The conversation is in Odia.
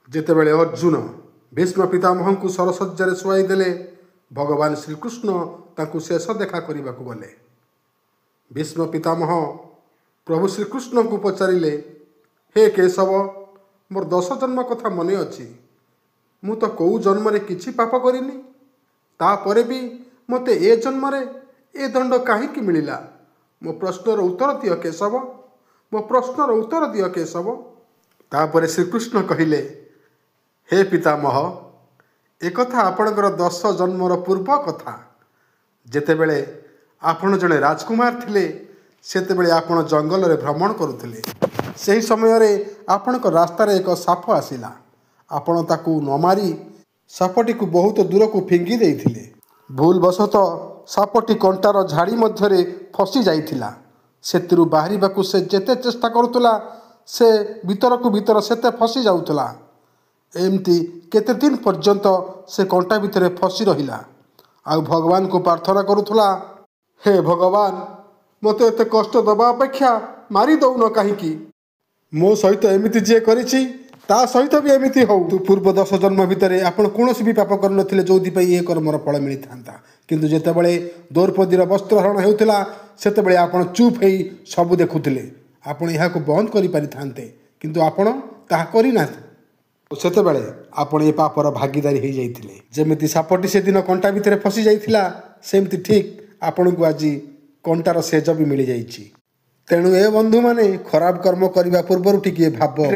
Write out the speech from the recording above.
ଯେତେବେଳେ ଅର୍ଜୁନ ଭୀଷ୍ମ ପିତାମହଙ୍କୁ ଶରଶଯ୍ୟାରେ ଶୁଆଇ ଦେଲେ, ଭଗବାନ ଶ୍ରୀକୃଷ୍ଣ ତାଙ୍କୁ ଶେଷ ଦେଖା କରିବାକୁ ଗଲେ। ଭୀଷ୍ମ ପିତାମହ ପ୍ରଭୁ ଶ୍ରୀକୃଷ୍ଣଙ୍କୁ ପଚାରିଲେ, ହେ କେଶବ, ମୋର 10 ଜନ୍ମ କଥା ମନେ ଅଛି। ମୁଁ ତ କେଉଁ ଜନ୍ମରେ କିଛି ପାପ କରିନି, ତାପରେ ବି ମୋତେ ଏ ଜନ୍ମରେ ଏ ଦଣ୍ଡ କାହିଁକି ମିଳିଲା? ମୋ ପ୍ରଶ୍ନର ଉତ୍ତର ଦିଅ କେଶବ, ମୋ ପ୍ରଶ୍ନର ଉତ୍ତର ଦିଅ କେଶବ। ତାପରେ ଶ୍ରୀକୃଷ୍ଣ କହିଲେ, ହେ ପିତାମହ, ଏକଥା ଆପଣଙ୍କର 10 ଜନ୍ମର ପୂର୍ବ କଥା। ଯେତେବେଳେ ଆପଣ ଜଣେ ରାଜକୁମାର ଥିଲେ, ସେତେବେଳେ ଆପଣ ଜଙ୍ଗଲରେ ଭ୍ରମଣ କରୁଥିଲେ। ସେହି ସମୟରେ ଆପଣଙ୍କ ରାସ୍ତାରେ ଏକ ସାପ ଆସିଲା। ଆପଣ ତାକୁ ନ ମାରି ସାପଟିକୁ ବହୁତ ଦୂରକୁ ଫିଙ୍ଗି ଦେଇଥିଲେ। ଭୁଲବଶତଃ ସାପଟି କଣ୍ଟାର ଝାଡ଼ି ମଧ୍ୟରେ ଫସି ଯାଇଥିଲା। ସେଥିରୁ ବାହାରିବାକୁ ସେ ଯେତେ ଚେଷ୍ଟା କରୁଥିଲା, ସେ ଭିତରକୁ ଭିତର ସେତେ ଫସି ଯାଉଥିଲା। ଏମିତି କେତେ ଦିନ ପର୍ଯ୍ୟନ୍ତ ସେ କଣ୍ଟା ଭିତରେ ଫସି ରହିଲା ଆଉ ଭଗବାନଙ୍କୁ ପ୍ରାର୍ଥନା କରୁଥିଲା, ହେ ଭଗବାନ, ମୋତେ ଏତେ କଷ୍ଟ ଦେବା ଅପେକ୍ଷା ମାରି ଦଉନ କାହିଁକି? ମୋ ସହିତ ଏମିତି ଯିଏ କରିଛି ତା ସହିତ ବି ଏମିତି ହଉ। ପୂର୍ବ 10 ଜନ୍ମ ଭିତରେ ଆପଣ କୌଣସି ବି ପାପ କରିନଥିଲେ, ଯେଉଁଥିପାଇଁ ଏ କର୍ମର ଫଳ ମିଳିଥାନ୍ତା। କିନ୍ତୁ ଯେତେବେଳେ ଦ୍ରୌପଦୀର ବସ୍ତ୍ରହରଣ ହେଉଥିଲା, ସେତେବେଳେ ଆପଣ ଚୁପ୍ ହେଇ ସବୁ ଦେଖୁଥିଲେ। ଆପଣ ଏହାକୁ ବନ୍ଦ କରିପାରିଥାନ୍ତେ, କିନ୍ତୁ ଆପଣ ତାହା କରିନାହାନ୍ତି। ସେତେବେଳେ ଆପଣ ଏ ପାପର ଭାଗିଦାରୀ ହେଇଯାଇଥିଲେ। ଯେମିତି ସାପଟି ସେଦିନ କଣ୍ଟା ଭିତରେ ଫସି ଯାଇଥିଲା, ସେମିତି ଠିକ୍ ଆପଣଙ୍କୁ ଆଜି କଣ୍ଟାର ସେଜ ବି ମିଳିଯାଇଛି। ତେଣୁ ଏ ବନ୍ଧୁମାନେ, ଖରାପ କର୍ମ କରିବା ପୂର୍ବରୁ ଟିକିଏ ଭାବ।